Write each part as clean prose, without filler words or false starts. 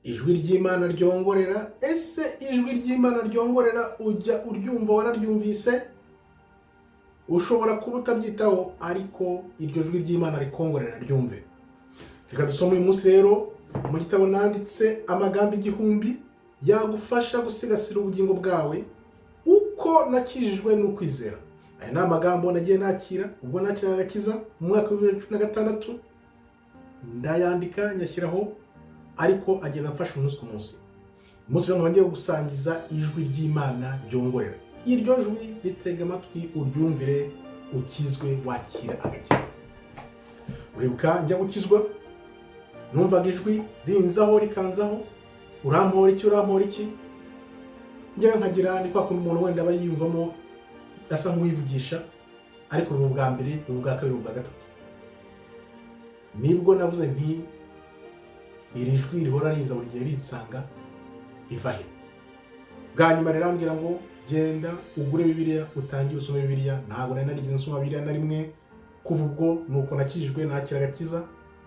Ijwi ry'Imana ryongorera. Ese ijwi ry'Imana ryongorera ujya uryumva? Wararyumvise? Ushobora kuba utabyitaho, ariko iryo jwi ry'Imana rikongorera, ryumve. Reka dusome uyu munsi rero mu gitabo nanditse, amagambo 1000 yagufasha gusigasira ubugingo bwawe, uko nakijijwe n'ukwizera. Aya ni amagambo nagiye nakira ubwo nakiraga agakiza mu mwaka wa 2016, ndayandika nyashyiraho, ariko agenda amfasha umunsi ku munsi. Umunsi rero nkaba ngiye gusangiza ijwi ry'Imana ryongorera. Iryo jwi ritega amatwi, uryumvire, ukizwe, wakira agakiza. Uribuka njya gukizwa, numvaga ijwi rinzaho, rikanzaho: "Urampora iki? Urampora iki?" Njyewe nkagira ni kwa kundi umuntu wenda aba yiyumvamo asa nk'uwivugisha, ariko biba ubwa mbere, biba ubwa kabiri, ubwa gatatu, nibwo navuze nti: "Iri jwi rihora riza buri gihe rinsanga riva he?" Bwa nyuma rirambwira ngo: "Genda ugure Bibiliya, utangire usome Bibiliya." Ntabwo nari narigeze nsoma Bibiliya na rimwe kuva ubwo. Nuko nakijijwe, nakira agakiza,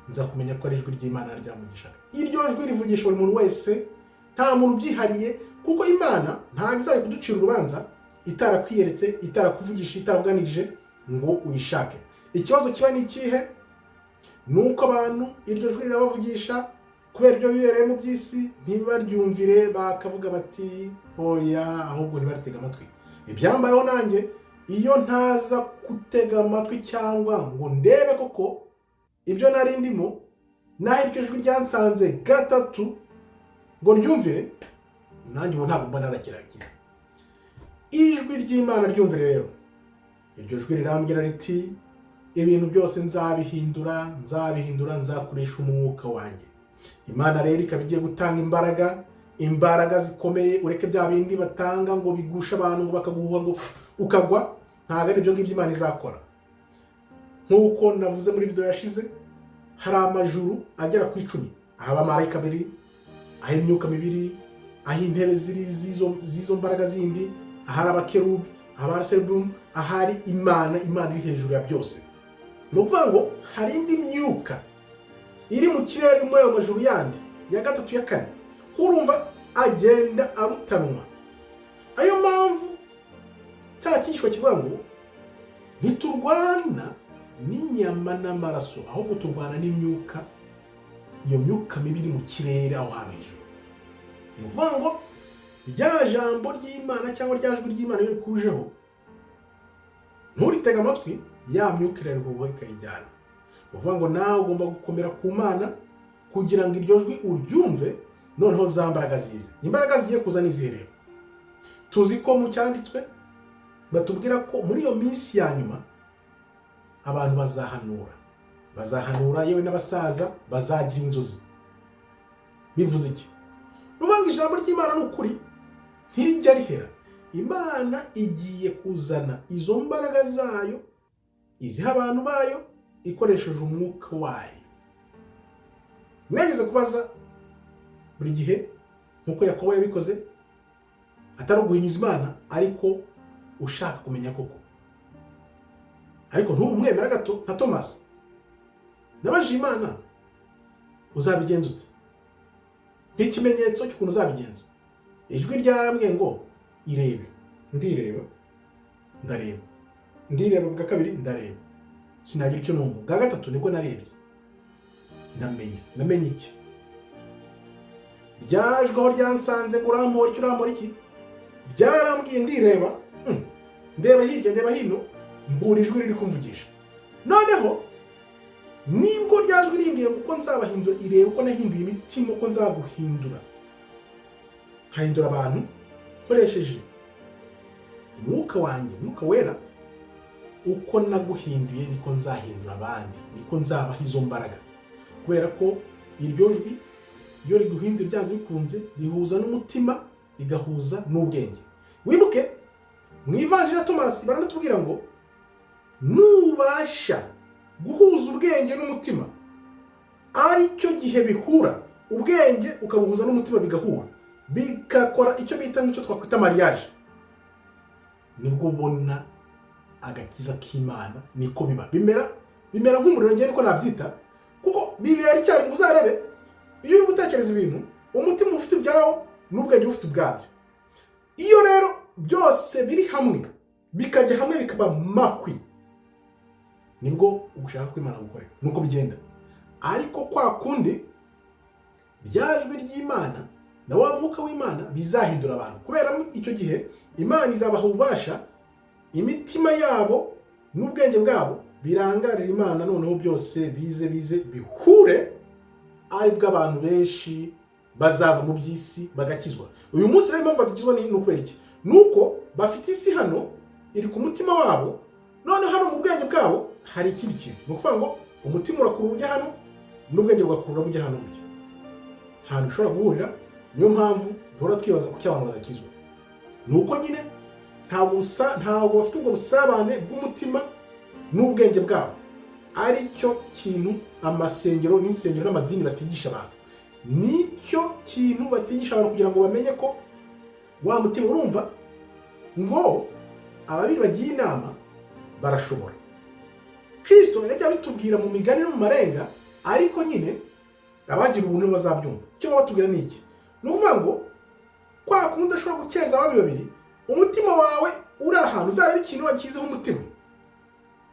nza kumenya ko ari ijwi ry'Imana ryamugishaga. Iryo jwi rivugisha buri muntu wese, nta muntu ubyihariye, kuko Imana ntabwo izajya kuducira urubanza itarakwiyeretse, itarakuvugisha, itarakuganirije ngo uyishake. Ikibazo kiba ni ikihe? Ni uko abantu iryo jwi rirabavugisha, kubera ibyo bibereye mu by'isi ntibaryumvire, bakavuga bati: "Oya", ahubwo ntibaritege amatwi. Ibyambayeho nanjye, iyo ntaza gutega amatwi cyangwa ngo ndebe koko ibyo nari ndimo, naho iryo jwi ryansanze gatatu ngo ryumvire, nanjye ubu ntabwo mba narakiragiza. Ijwi ry'Imana ryumvire rero. Iryo jwi rirambwira riti: "Ibintu byose nzabihindura, nzabihindura, nzakoresha umwuka wanjye." Imana rero ikaba igiye gutanga imbaraga, imbaraga zikomeye. Ureke bya bindi batanga ngo bigushe abantu, ngo bakaguhuha ngo ukagwa, ntabwo ari ibyo ngibyo Imana izakora. Nk'uko navuze muri video yashize, hari amajuru agera ku 10, aho abamarayika bari, aho imyuka mibiri, aho intebe ziri z'izo mbaraga zindi, ahari abakerubi, ahari abaserubimu, ahari Imana. Imana iri hejuru ya byose. Ni ukuvuga ngo hari indi myuka iri mu kirere muri ayo majuru yandi ya gatatu, ya kane, kurumva agenda arutanwa. Ayo mpamvu cya cyigishwa kivuga ngo ntiturwana n'inyama n'amaraso, ahubwo turwana n'imyuka, iyo myuka mibi iri mu kirere aho hantu hejuru. Ni ukuvuga ngo rya jambo ry'Imana cyangwa rya jwi ry'Imana iyo rikujeho nturitege amatwi, ya myuka irarihuha ikarijyana. Ni ukuvuga ngo nawe ugomba gukomera ku Mana kugira ngo iryo jwi uryumve, noneho za mbaraga zize. Imbaraga zigiye kuza ni izihe rero? Tuzi ko mu cyanditswe batubwira ko muri iyo minsi ya nyuma abantu bazahanura, bazahanura, yewe n'abasaza bazagira inzozi. Bivuze iki? Ni ukuvuga ngo ijambo ry'Imana ni ukuri, ntirijya rihera. Imana igiye kuzana izo mbaraga zayo, iziha abantu bayo ikoresheje umwuka wayo. Mwageze kubaza buri gihe nk'uko Yakobo yabikoze, atari uguhinyuza Imana, ariko ushaka kumenya koko, ariko ntubu umwemera gato nka Tomasi. Nabajije Imana: "Uzabigenza ute? Nk'ikimenyetso cy'ukuntu uzabigenza." Ijwi ryarambwiye ngo: "Irebe." Ndireba, ndareba, ndireba bwa kabiri, ndareba, sinagira icyo numva. Bwa gatatu nibwo narebye, ndamenya. Ndamenya iki? Ryajwe aho ryansanze ngo: "Urampora iki? Urampora iki?" Ryarambwiye, ndireba, ndeba hirya, ndeba hino, mbura ijwi riri kumvugisha. Noneho nibwo ryajwi rimbwiye ngo: "Uko nzabahindura, ireba uko nahinduye imitima, uko nzaguhindura, nkahindura abantu nkoresheje umwuka wanjye, umwuka wera. Uko naguhinduye niko nzahindura abandi, niko nzabaha izo mbaraga." Kubera ko iryo jwi iyo riguhinduye, byanze bikunze rihuza n'umutima, rigahuza n'ubwenge. Wibuke mu Ivanjiri ya Tomasi baranatubwira ngo nubasha guhuza ubwenge n'umutima, aricyo gihe bihura, ubwenge ukabuhuza n'umutima, bigahura, bigakora icyo bita, nk'icyo twakwita mariage, nibwo ubona agakiza k'Imana. Niko biba bimera, bimera nk'umuriro, ngewe niko nabyita, kuko bibera icyarimwe. Uzarebe iyo uri gutekereza ibintu, Umutima ufite ibyawo n'ubwenge bufite ubwabyo. Iyo rero byose biri hamwe, bikajya hamwe, bikaba makwi, nibwo ugushaka kw'Imana gukoreka. Nuko bigenda. Ariko kwa kundi rya jwi ry'Imana na wa mwuka w'Imana bizahindura abantu, kubera icyo gihe Imana izabaha ububasha, imitima yabo n'ubwenge bwabo birangarira Imana, noneho byose bize bihure, aribwo abantu benshi bazava mu by'isi bagakizwa. Uyu munsi rero impamvu badakizwa ni ukubera iki? Ni uko bafite isi hano iri ku mutima wabo, none hano mu bwenge bwabo hari ikindi kintu. Ni ukuvuga ngo umutima urakurura ujya hano n'ubwenge bugakurura bujya hano burya, ahantu ushobora guhurira. Niyo mpamvu duhora twibaza kuki abantu badakizwa. Ni uko nyine ntabwo bafite ubwo busabane bw'umutima n'ubwenge bwabo, aricyo kintu amasengero n'insengero n'amadini batigisha abantu. Nicyo kintu batigisha abantu kugira ngo bamenye ko wa mutima, urumva ngo ababiri bagiye inama barashobora. Kirisito yajya abitubwira mu migani no mu marenga, ariko nyine abagira ubuntu bazabyumva. Icyo baba batubwira ni iki? Ni ukuvuga ngo kwa kundi udashobora gukeza abami babiri, umutima wawe uri ahantu, uzareba ikintu washyizeho umutima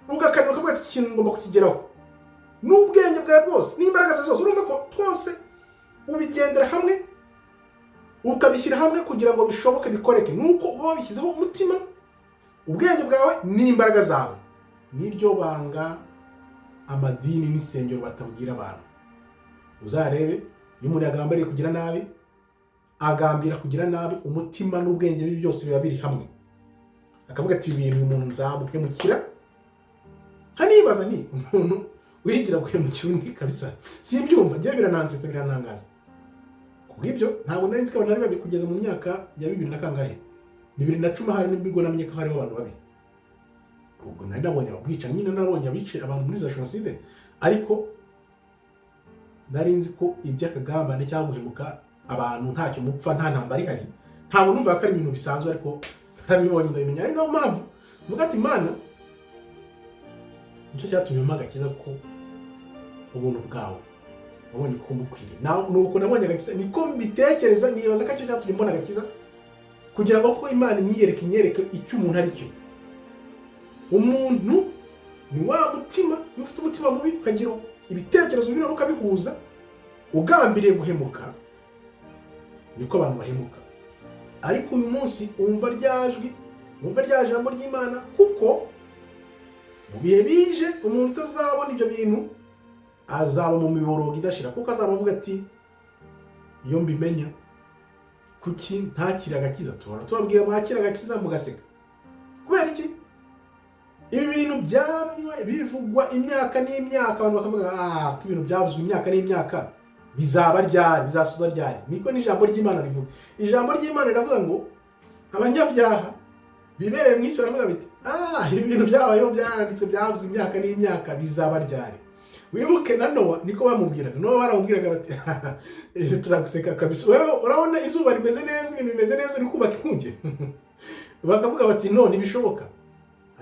ugakanura, ukavuga ati: "Iki kintu ngomba kukigeraho n'ubwenge bwawe bwose n'imbaraga zawe zose." Urumva ko twose ubigendera hamwe, ukabishyira hamwe kugira ngo bishoboke, bikoreke. Nuko uba wabishyizeho umutima, ubwenge bwawe n'imbaraga zawe. Niryo banga amadini n'insengero batabwira abantu. Uzarebe iyo umuntu yagambiriye kugira nabi, agambira kugira nabi, umutima n'ubwenge bye byose biba biri hamwe, akavuga ati: "Ibi bintu, uyu muntu nzamuhemukira." Nkanibaza ni umuntu wigira guhemukira undi kabisa, simbyumva ngewe, biranansetsa, biranangaza. Kubw'ibyo ntabwo nari nzi ko abantu ari babi kugeza mu myaka ya bibiri na kangahe, 2010, hari nibwo namenye ko hariho abantu babi. Ubwo nari nabonye ababwicanyi nyine, nabonye abice abantu muri za jenoside, ariko nari nzi ko iby'akagambane cyangwa guhemuka abantu ntacyo mupfa, nta ntambara ihari, ntabwo numvaga ko ari ibintu bisanzwe. Ariko narabibonye, ndabimenya. Ari nayo mpamvu mvuga ati: "Imana, nicyo cyatumye umpa agakiza, ko ubuntu bwawe wabonye ko mbukwiriye." Nuko nabonye agakiza, niko mbitekereza, nibaza ko aricyo cyatumye mbona agakiza, kugira ngo ko Imana inyereke icyo umuntu ari cyo. Umuntu ni wa mutima. Iyo ufite umutima mubi, ukagira ibitekerezo bibi, noneho ukabihuza ugambiriye guhemuka, niko abantu bahemuka. Ariko uyu munsi umva rya jwi, wumva rya jambo ry'Imana, kuko mu bihe bije umuntu utazabona ibyo bintu azaba mu miborogo idashira, kuko azaba avuga ati: "Iyo mbimenya, kuki ntakire agakiza?" Tuhora tubabwira mwakire agakiza, mugaseka. Kubera iki? Ibi bintu byamye bivugwa imyaka n'imyaka, abantu bakavuga: "Ah, ko ibintu byavuzwe imyaka n'imyaka, bizaba ryari? Bizasoza ryari?" Niko n'ijambo ry'Imana rivuga. Ijambo ry'Imana riravuga ngo abanyabyaha bibereye mu isi baravuga biti: "Ah, ibi bintu byabayeho, byaranditswe, byavuzwe imyaka n'imyaka, bizaba ryari?" Wibuke na Nowa niko bamubwiraga. Nowa baramubwiraga bati: "Turaguseka kabisa, wewe urabona izuba rimeze neza, ibintu bimeze neza, uri kubaka inkuge." Bakavuga bati: "No, ntibishoboka."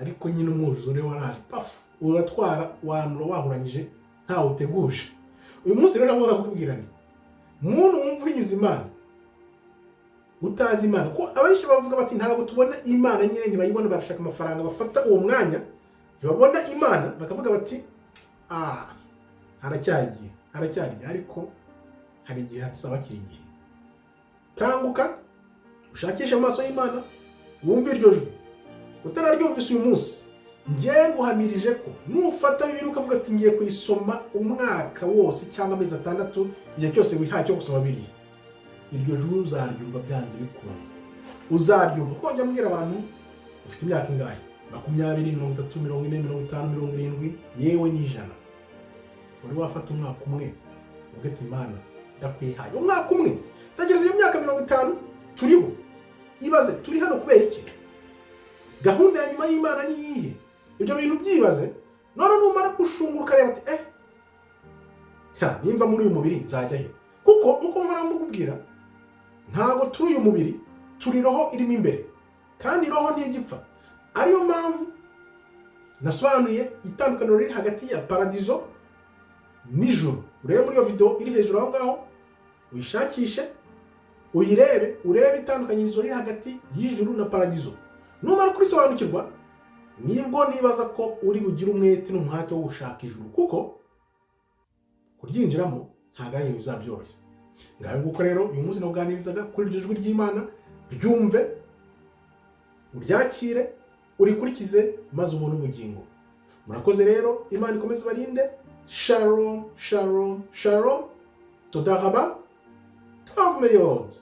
Ariko nyine umwuzure waraje, pafu, uratwara, wanura wahuranyije, ntawe uteguje. Uyu munsi rero nagomba kukubwira ni muntu wumva uhinyuza Imana, utazi Imana, ko abenshi bavuga bati: "Ntabwo tubona Imana." Nyine ntibayibona, barashaka amafaranga, bafata uwo mwanya ntibabona Imana, bakavuga bati: "Ah, haracyari igihe, haracyari igihe." Ariko hari igihe hatazaba hakiri igihe. Kanguka, ushakishe amaso y'Imana, wumve iryo jwi. Utararyumvise uyu munsi, ngiye nguhamirije ko nufata Bibiliya ukavuga ati: "Ngiye kuyisoma umwaka wose cyangwa amezi 6," igihe cyose wihaye cyo gusoma Bibiliya, iryo jwi uzaryumva byanze bikunze, uzaryumva. Kuko njya mbwira abantu: ufite imyaka ingahe? 20, 30, 40, 50, 70, yewe n'100. Wari wafata umwaka umwe uvuga ati: "Imana, ndakwihaye umwaka umwe"? Tageze iyo myaka 50 turiho, ibaze turi hano kubera iki? Gahunda ya nyuma y'Imana ni iyihe? Ibyo bintu byibaze. None numara gushungura ukareba ati: "Eh, ha, nimva muri uyu mubiri nzajya he?" Kuko nkuko mpora mbikubwira, ntabwo turi uyu mubiri, turi roho irimo imbere, kandi roho ntigipfa. Ariyo mpamvu nasobanuye itandukaniro riri hagati ya paradizo n'ijuru. Urebe muri iyo video iri hejuru aho ngaho. Uyishakishe, uyirebe, urebe itandukanyirizo riri hagati y'ijuru na paradizo. Numara kurisobanukirwa, nibwo nibaza ko uri bugire umwete n'umuhate wo gushaka ijuru, kuko kuryinjiramo ntabwo ari ibintu bizaba byoroshye. Ngayo nguko rero, uyu munsi nakuganirizaga kuri iryo jwi ry'Imana. Ryumve, uryakire, urikurikize, maze ubone ubugingo. Murakoze rero, Imana ikomeze ibarinde. Shalom, shalom, shalom, toda raba, tov meod.